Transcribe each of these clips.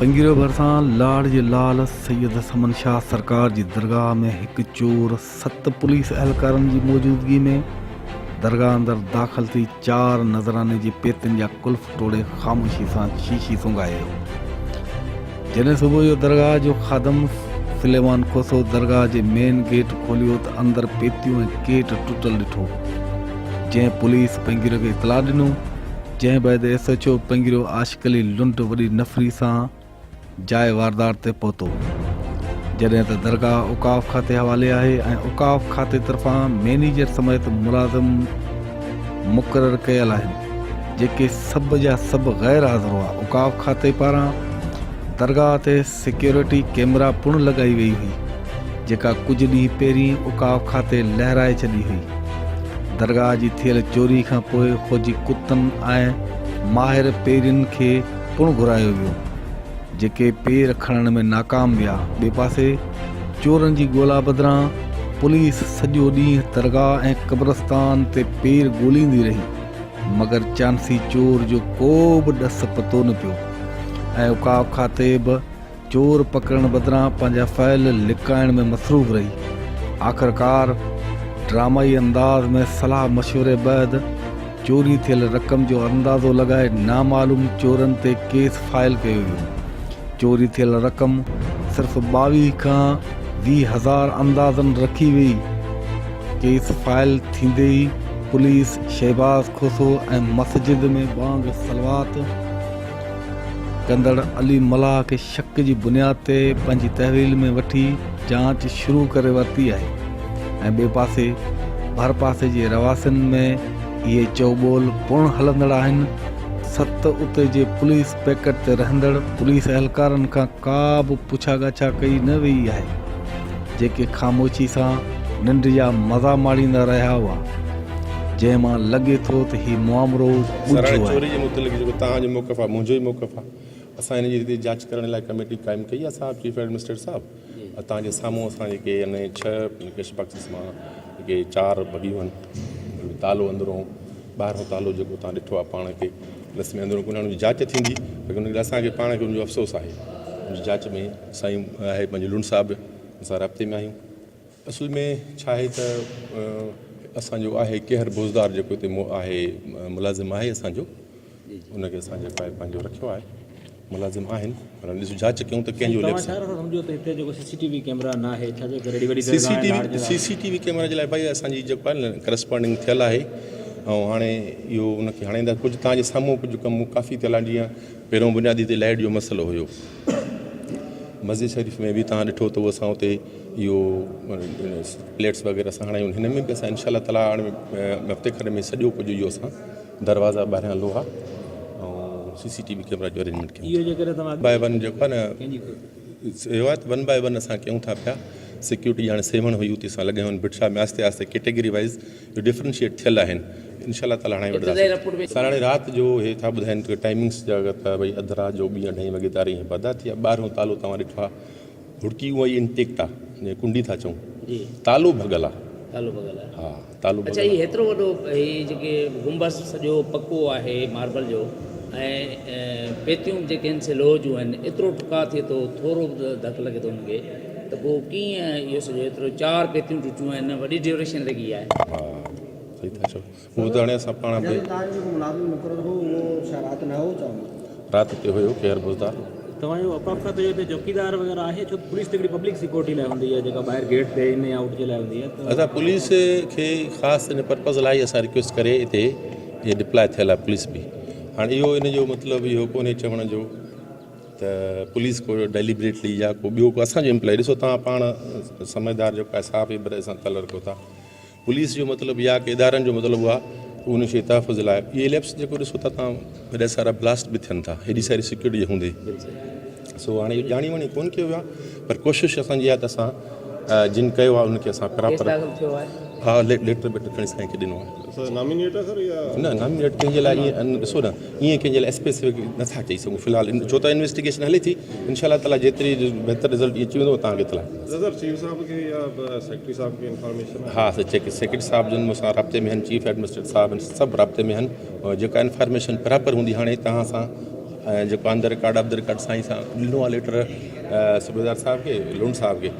پنگريو ڀرسان لاڙ جي لال سيد سمن شاهه سرڪار جي درگاهه ۾ هڪ چور ست پوليس اهلڪارن جي موجودگي ۾ درگاهه اندر داخل ٿي چار نذراني جي پيتين جا قلف ٽوڙي خاموشي سان شيشي سونگهائي ويو. جڏهن صبح جو درگاهه جو خادم سليمان کوسو درگاهه جي مين گيٽ کوليو ته اندر پيتيون ۽ گيٽ ٽٽل ڏٺو، جنهن پوليس پنگريو کي اطلاع ڏنو، جنهن بعد S H O Pangrio Ashiq Ali Lund وڏي نفري سان جاء واردات تي پهتو، جڏهن ته درگاهه اوقاف کاتي حوالي آهي ۽ اوقاف کاتي طرفان مئنيجر سميت ملازم مقرر ڪيل آهن، جيڪي سڀ جا سڀ غير حاضر هئا، اوقاف کاتي پاران درگاهه تي سيڪيورٽي ڪئميرا پڻ لڳائي وئي هئي، جيڪا ڪجهه ڏينهن پهرين اوقاف کاتي لهرائي ڇڏي هئي. درگاهه جي ٿيل چوري کان پوء فوجي ڪتن ۽ ماهر پيرين کي پڻ گهرايو ويو، جيڪي پير کڻڻ ۾ ناڪام ويا. ٻئي پاسي چورن جي ڳولا بدران پوليس سڄو ڏينهن درگاهه ۽ قبرستان تي پير ڳوليندي رهي، مگر چانسي چور جو ڪو به ڏس پتو نه پيو ۽ اوقاف کاتي به چور پڪڙڻ بدران پنهنجا فعل لڪائڻ ۾ مصروف رهي. آخرڪار ڊرامائي انداز ۾ صلاح مشوري بعد چوري ٿيل رقم جو اندازو لڳائي نامعلوم چورن تي ڪيس فائل ڪيو ويو. چوري ٿيل رقم صرف 22 کان 20 هزار اندازن رکي وئي. ڪيس فائل ٿيندي ئي پوليس شهباز کوسو ۽ مسجد ۾ بانگ صلوات ڪندڙ علي ملاح کي شڪ جي بنياد تي پنهنجي تحويل ۾ وٺي جاچ شروع ڪري ورتي آهي ۽ ٻئي پاسي ڀرپاسي جي رهواسين ۾ اهي چئوٻول پڻ هلندڙ آهن ست اتي جي پوليس پيڪٽ تي رهندڙ پوليس اهلڪارن کان ڪا به پڇا ڳاڇا ڪئي نه ويئي آهي جيڪي خاموشي سان ننڊ جا مزا ماڻيندا رهيا هئا، جنهن مان لڳي ٿو ته هي معامرو سر هاڻي ڳجهو آهي. چوري جي متعلق جيڪو توهان جو موقف آهي منهنجو ئي موقف آهي اسان ان جي هتي جاچ ڪرڻ لاء ڪميٽي قائم ڪئي آهي صاحب چيف ايڊمنسٽريٽر صاحب توهان جي سامهون اسان جيڪي ان ڇهه ڪيش باڪسز مان جيڪي چار ڀڳيون آهن تالو اندرون ٻاهرون تالو جيڪو توهان ڏٺو آهي پاڻ کي ڏس ۾ اندرون ڪونهي ان جي جاچ ٿيندي پر ان لاء اسان کي پاڻ کي ان جو افسوس آهي ان جي جاچ ۾ سائين آهي پنهنجو لنڊ صاحب ان سان رابطي ۾ آهيون اصل ۾ ڇا آهي ته اسان جو آهي ڪيهر بوزدار جيڪو هتي آهي ملازم آهي اسان جو ان کي اسان جيڪو آهي پنهنجو رکيو آهي ملازم آهن پر ڏسو جاچ ڪيون ته ڪنهن جو توهان ڇا نٿا سمجهو ته هتي جيڪو سي سي ٽي وي ڪيمرا ناهي ڇا جي ڪري اهڙي وڏي سي سي ٽي وي سي سي ٽي وي ڪيمرا جي لاء ڀائي اسان جي جيڪو آهي نه ڪرسپانڊنگ ٿيل آهي ۽ هاڻي اهو ان کي هاڻي ڪجهه توهان جي سامهون ڪجهه ڪم ڪافي ٿيل آهن جيئن پهريون بنيادي تي لائيٽ جو مسئلو هيو مسجد شريف ۾ به توهان ڏٺو ته اسان اتي اهو پليٽس وغيره اسان هڻايون هن ۾ به اسان انشاء الله تعالٰي هاڻي هفتي کن ۾ سڄو ڪجهه اهو اسان دروازا ٻاهريان لوها ۽ سي سي ٽي وي ڪيمرا جو ارينجمينٽ ڪيون اهو جيڪڏهن توهان باء ون جيڪو آهي نه اهو آهي ته ون باء ون اسان ڪيون ٿا پيا سيڪيورٽي هاڻي سيوهڻ هئي اتي اسان لڳايون آهن ڀٽ شاهه ۾ آهستي آهستي ڪيٽيگري وائيز جو ڊفرنشيئيٽ ٿيل آهن انشاء الله تعالٰي هاڻي وٺنداسين. سر هاڻي رات جو هي ٿا ٻڌائين ته ٽائمنگس جا ته ڀئي اڌ رات جو ٻي اڍائي وڳي تاري هي پيدا ٿي آهي ٻاهريون تالو توهان ڏٺو آهي هڙڪي اها ئي انٽيڪٽ آهي جيئن ڪنڊي ٿا چئون تالو ڀڳل آهي تالو ڀڳل آهي ها تالو اڇا هي هيترو وڏو هي جيڪي گنبذ سڄو پڪو آهي ماربل جو ۽ پيتيون جيڪي آهن سي لوهه جون آهن ايترو ٺڪاء ٿئي ٿو ٿورو به ڌڪ لڳي ٿو ان کي ته پوء ڪيئن اهو سڄو ايترو چار پيتيون ٽٽيون آهن وڏي ڊيوريشن لڳي آهي. ها صحيح ٿا چئو اهو ته هاڻي اسان پاڻ به. جڏهن توهان جو جيڪو ملازم مقرر هو اهو ڇا رات نه هو ڇا؟ رات اتي هيو ڪيهر بوزدار. توهان جو اوقاف کاتي جو هتي چوڪيدار وغيره آهي ڇو ته پوليس ته هڪڙي پبلڪ سيڪيورٽي لاء هوندي آهي جيڪا ٻاهر گيٽ تي ان يا آئوٽ جي لاء هوندي آهي ته. اسان پوليس کي خاص ان پرپز لاء ئي اسان رڪويسٽ ڪري هتي هي ڊپلاء ٿيل آهي پوليس به هاڻي اهو ان جو مطلب اهو ڪونهي چوڻ جو ته پوليس ڪو ڊيليبريٽلي يا ڪو ٻيو ڪو اسان جو امپلائي ڏسو توهان پاڻ سمجهدار جيڪو آهي صحافي برادري سان تعلق رکو ٿا پوليس جو مطلب يا ڪي ادارن جو مطلب اهو آهي ته ان شي تحفظ لاء اهي ليپس جيڪو ڏسو ٿا تان وڏا سارا بلاسٽ به ٿين ٿا هيڏي ساري سيڪيورٽي جي هوندي سو هاڻي اهو ڄاڻي واڻي ڪون ڪيو ويو آهي پر ڪوشش اسان جي آهي ته اسان جن ڪيو آهي ان کي اسان پراپر ها ليٽر بيٽر کڻي سائين کي ڏنو آهي سر نامينيٽ آهي سر يا نه نامينيٽ ڪنهن جي لاء ائين ڏسو نه ائين ڪنهن جي لاء اسپيسفڪ نٿا چئي سگهون في الحال ڇو ته انويسٽيگيشن هلي ٿي انشاء الله تعالي جيتري بهتر رزلٽ اچي ويندو توهان کي اطلاع ڏينداسين. سر چيف صاحب کي يا سيڪريٽري صاحب کي انفارميشن آهي؟ ها سر سيڪريٽري صاحب جن مون سان رابطي ۾ آهن چيف ايڊمنسٽريٽر صاحب آهن سڀ رابطي ۾ آهن جيڪا انفارميشن پراپر هوندي هاڻي توهان سان ۽ جيڪو on the record off the record سائين سان ڏنو آهي ليٽر صوبيدار صاحب کي لنڊ صاحب کي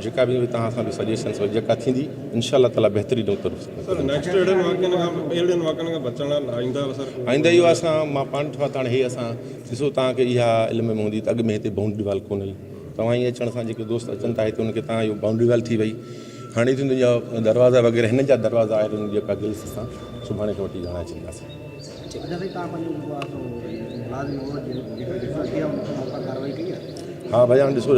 جيڪا به توهان سان به سجيشنس جيڪا ٿيندي انشاء الله تعالي بهتري ڏون طرف سر نيڪسٽ اهڙن واقعن کان اهڙن واقعن کان بچڻ لاء آئنده سر آئنده اهو اسان مان پاڻ ڏٺو آهي ته هاڻي هي اسان ڏسو توهان کي اها علم ۾ هوندي ته اڳ ۾ هتي بائونڊري وال ڪونه هئي توهان ئي اچڻ سان جيڪي دوست اچن ٿا هتي ان کي توهان اهو بائونڊري وال ٿي وئي هاڻي ٿيندو جا دروازا وغيره هن جا دروازا آهن جيڪا گلس اسان سڀاڻي کان وٺي هڻائي ڇڏينداسين. اچا سائين توهان پنهنجو جيڪو آهي سو ملازم هو جيڪا گرفتار ٿي آهي ان خلاف ڪارروائي ڪئي آهي؟ ها ڀائي هاڻي ڏسو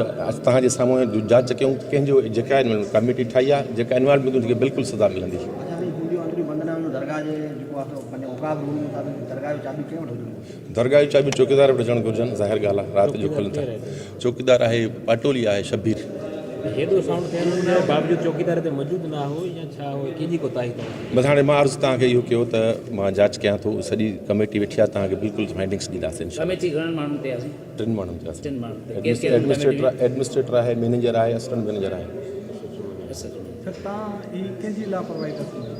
توهان جي سامهون جاچ ڪيون ڪنهن جو جيڪا ڪميٽي ٺاهي آهي جيڪا انوالو هوندي ان کي بلڪل سزا ملندي. اچا سائين هونديون اندريون بند نه هيون درگاهه جي جيڪو آهي سو پنهنجي اوقاف رول مطابق درگاهه جو چاٻي ڪنهن وٽ هجڻ گهرجي؟ درگاهه جون چاٻيون چوڪيدار وٽ هجڻ گهرجن ظاهر ڳالهه آهي رات جو کلن ٿا چوڪيدار آهي پاٽولي آهي شبير. هيڏو سائونڊ ٿيڻ جي باوجود چوڪيدار هتي موجود نه هو يا ڇا هو ڪنهن جي ڪوتاهي ٿو؟ بس هاڻي مان عرض توهان کي اهو ڪيو ته مان جاچ ڪيان ٿو سڄي ڪميٽي ويٺي آهي توهان کي بلڪل فائنڊنگس ڏينداسين انشاء الله. ڪميٽي گهڻن ماڻهن تي آهي؟ ٽن ماڻهن تي آهي ٽن ماڻهن تي ڪير ڪير آهن ڪميٽي ۾؟ ايڊمنسٽريٽر آهي مئنيجر آهي اسسٽنٽ مئنيجر آهي. سر تان هي ڪنهن جي لاپرواهي ٿا سمجهو؟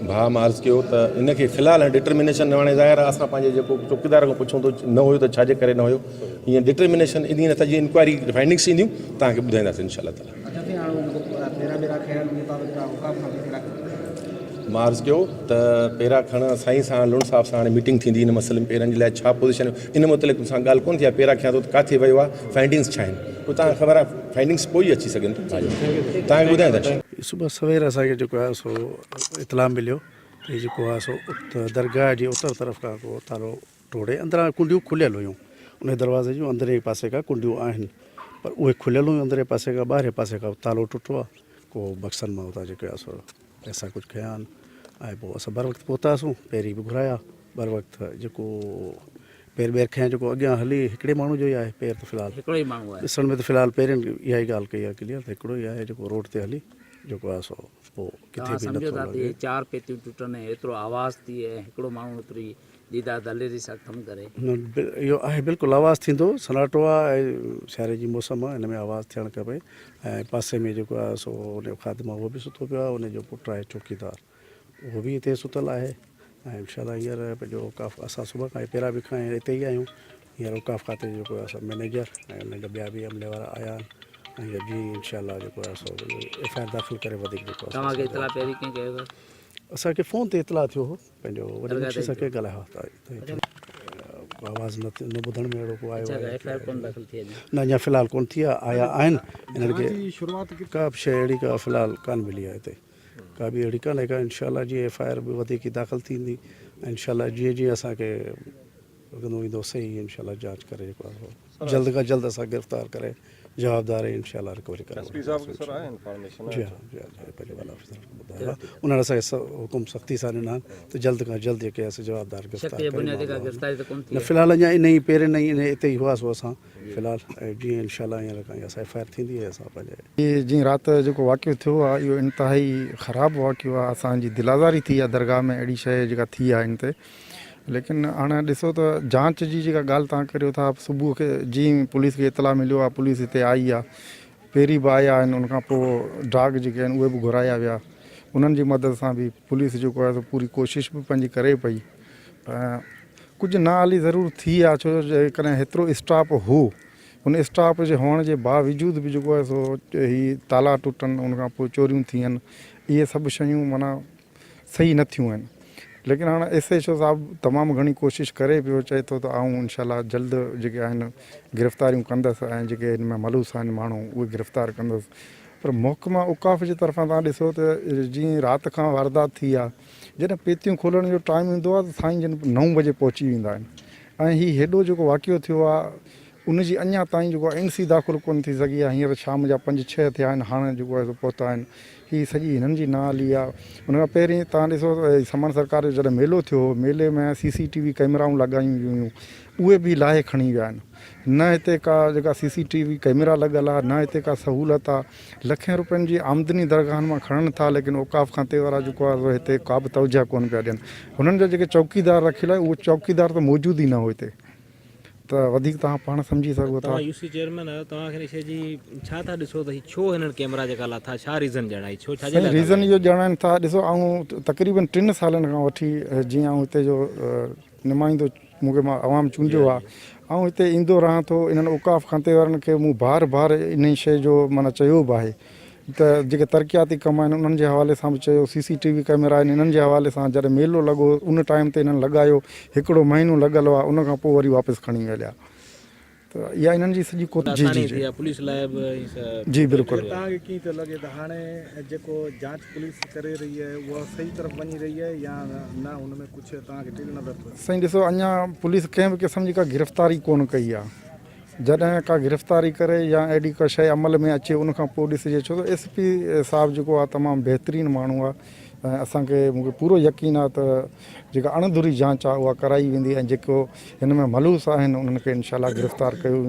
ڀاء مان عرض ڪيو ته ان کي في الحال ڊٽرمينيشن نه هاڻي ظاهر آهي اسان پنهنجي جيڪو چوڪيدار کان پڇون ته نه هيو ته ڇا جي ڪري نه هيو ائين ڊٽرمينيشن ايندي نه ته جيئن انڪوائري فائنڊنگس اينديون توهان کي ٻڌائينداسين انشاء الله تعالي. اچا سائين هاڻي جيڪو پيرا ٻيرا کنيا آهن ان مطابق توهان اوقاف کان به ڪهڙا قدم کنيا؟ مان عرض ڪيو ته پيرا کڻڻ سائين سان لنڊ صاحب سان هاڻي ميٽنگ ٿيندي ان مسئلي ۾ پيرن جي لاء ڇا پوزيشن ان متعلق مون سان ڳالهه ڪونه ٿي آهي پيرا کنيا ٿو ته ڪاٿي ويو آهي فائنڊنگس ڇا آهن پوء توهان کي خبر آهي فائنڊنگس پوء ئي اچي سگهن ٿيون توهان کي ٻڌايان ٿا. صبح سوير اسان کي جيڪو آهي سو اطلاع مليو ته هي جيڪو آهي سو درگاهه جي اتر طرف کان ڪو تالو ٽوڙي اندران ڪنڊيون کليل هيون انهي دروازي جون اندرين پاسي کان ڪنڊيون آهن پر اهي کليل هيون اندرين پاسي کان ٻاهرين پاسي کان تالو ٽٽو آهي ڪو بڪسن مان اتان جيڪو آهي سو پئسا ڪجهه کنيا آهن ۽ پوء اسان بر وقت پهتاسون پهرين به گهرايا بر وقت جيڪو پير ٻير کنيا جيڪو اڳيان هلي هڪڙي ماڻهو جو ئي آهي پير ته في الحال هڪڙو ئي ماڻهو آهي ڏسڻ ۾ ته في الحال پهرين اها ئي ڳالهه ڪئي آهي ڪليئر ته هڪڙو ئي آهي جيڪو روڊ تي هلي جيڪو آهي سو پوء ڪٿي توهان به سمجهو نٿو ٿا ته لڳي هي چار پيتيون ٽٽن ۽ ايترو آواز ٿئي ۽ هڪڙو ماڻهو ايتري ديدار دليري سان ڪم ڪري. نه اهو آهي بلڪل آواز ٿيندو سناٽو آهي ۽ سياري جي موسم آهي ان ۾ آواز ٿيڻ کپي ۽ پاسي ۾ جيڪو آهي سو ان جو خادم آهي اهو به ستو پيو آهي ان جو پٽ آهي چوڪيدار اهو به اتي ستل آهي ۽ انشاء الله هينئر پنهنجو اوقاف اسان صبح کان پيرا به کڻي اتي ئي آهيون هينئر اوقاف کاتي جو جيڪو آهي سو مئنيجر ۽ انهن جا ٻيا به عملي وارا آيا آهن ۽ جي انشاء الله جيڪو آهي سو ايف I R داخل ڪري وڌيڪ جيڪو آهي توهان کي اطلاع پهرين ڪنهن ڪيو سر؟ اسان کي فون تي اطلاع ٿيو هو پنهنجو وڏي منشي سان ڪنهن ڳالهايو ته آواز نه نه ٻڌڻ ۾ اهڙو ڪو آيو اڇا ايف I R ڪونه داخل ٿي اڃا؟ نه اڃا في الحال ڪونه ٿي آهي آيا آهن انهن کي ڪا به شيء اهڙي ڪا في الحال ڪانه ملي آهي هتي ڪا به اهڙي ڪانه ڪا انشاء الله جيئن ايف I R به وڌيڪ داخل ٿيندي انشاء الله جيئن جيئن اسان کي لڳندو ويندو صحيح انشاء الله جاچ ڪري جيڪو آهي جلد کان جلد اسان گرفتار ڪري جوابدار ۽ انشاء الله رڪوري ڪري ايس پي صاحب کي سر آهي انفارميشن جي ها جي ها پنهنجي والا آفيسر کي ٻڌايو آهي انهن اسان کي حڪم سختي سان ڏنا آهن ته جلد کان جلد جيڪي اسين جوابدار گرفتار شڪ جي بنياد تي ڪا گرفتاري ته ڪونه ٿي نه في الحال اڃا انهي پهرين ئي انهي اتي ئي هئاسون اسان في الحال ۽ جيئن انشاء الله هينئر کان ايف I R ٿيندي ۽ اسان پنهنجي. هي جنهن رات جيڪو واقعو ٿيو آهي اهو انتهائي خراب واقعو آهي اسان جي دل آزاري ٿي آهي درگاهه ۾ اهڙي شيء جيڪا ٿي آهي ان تي ليڪن هاڻ ڏسو ته جانچ جي جيڪا ڳالهه توهان ڪريو ٿا صبح کي جيئن پوليس کي اطلاع مليو آهي پوليس هتي آئي آهي پهرين به آيا آهن ان کان پوء ڊاگ جيڪي آهن اهي به گهرايا ويا انهن جي مدد سان به پوليس جيڪو آهي سو پوري ڪوشش به پنهنجي ڪري پئي ڪجهه نااهلي ضرور ٿي آهي ڇو جو جيڪڏهن هيترو اسٽاف هو ان اسٽاف جي هئڻ جي باوجود به جيڪو آهي سو هي تالا ٽٽن ان کان پوء چوريون ٿين اهي سڀ شيون معنيٰ صحيح نه ٿيون آهن ليڪن هاڻ ايس ايڇ او صاحب تمام گهڻي ڪوشش ڪري پيو چئي ٿو ته آئون انشاء الله جلد جيڪي آهن گرفتاريون ڪندس ۽ جيڪي هن ۾ ملوث آهن ماڻهو اهي گرفتار ڪندس پر محڪمه اوقاف جي طرفان تان ڏسو ته جيئن رات کان واردات ٿي آهي جڏهن پيتيون کولڻ جو ٽائيم ايندو آهي ته سائين جن نو بجي پهچي ويندا آهن ۽ هي هيڏو جيڪو واقعو ٿيو آهي ان جي اڃا تائين جيڪو آهي اين سي داخل ڪونه ٿي سگهي آهي هينئر شام جا پنج ڇهه ٿيا آهن هاڻ جيڪو آهي سو پهتا آهن هي سڄي هنن جي نااهلي آهي ان کان پهرين توهان ڏسو ته سمن سرڪار جو جڏهن ميلو ٿيو هو ميلي ۾ سي سي ٽي وي ڪئميرائون لڳايون ويون هيون اهي به لاهي کڻي ويا آهن نه هتي ڪا جيڪا سي سي ٽي وي ڪئميرا لڳل آهي نه هتي ڪا سهولت آهي لکين روپين جي آمدني درگاهن مان کڻن ٿا ليڪن اوقاف کاتي وارا جيڪو آهي سو هتي ڪا به توجهه ڪونه پيا ڏين هنن جا جيڪي چوڪيدار رکيل آهي اهو چوڪيدار ته موجود ئي نه هو هتي ته وڌيڪ توهان پاڻ سمجهي سگهو ٿا. توهان يو سي چيئرمين آهيو توهان کي ان شي جي ڇا ٿا ڏسو ته هي ڇو هنن ڪيمرا جيڪا لاٿا ڇا ريزن ڄاڻائي ڇو ڇا جي سائين لاء ٿا ريزن لاهين. اهو ڄاڻائن ٿا ڏسو آئون تقريبن ٽن سالن کان وٺي جيئن آئون هتي جو نمائندو مون کي عوام چونڊيو آهي آئون هتي ايندو رهان ٿو انهن اوقاف کاتي وارن کي مون بار بار انهي شيء جو معنيٰ چيو به آهي ته جيڪي ترقياتي ڪم آهن انهن جي حوالي سان به چيو سي سي ٽي وي ڪئميرا آهن انهن جي حوالي سان جڏهن ميلو لڳو ان ٽائيم تي انهن لڳايو هڪڙو مهينو لڳل هئا ان کان پوء وري واپس کڻي هليا ته اها انهن جي سڄي ڪوت جي جي جي پوليس لاء به جي بلڪل. توهان کي ڪيئن ٿو لڳي ته هاڻي جيڪو جاچ پوليس ڪري رهي آهي اها صحيح طرف وڃي رهي آهي يا نه ان ۾ ڪجهه توهان کي ٽيڙ نظر ٿو اچي؟ سائين ڏسو اڃا پوليس ڪنهن به قسم جي ڪا گرفتاري ڪونه ڪئي آهي جڏهن ڪا گرفتاري ڪري يا اهڙي ڪا شيء عمل ۾ اچي ان کان پوء ڏسجي ڇو ته ايس پي صاحب جيڪو آهي تمام بهترين ماڻهو آهي ۽ اسان کي مون کي پورو يقين آهي ته جيڪا اڻ ڌري جانچ آهي اها ڪرائي ويندي ۽ جيڪو هن ۾ ملوث آهن انهن کي انشاء الله گرفتار ڪيو ويندو.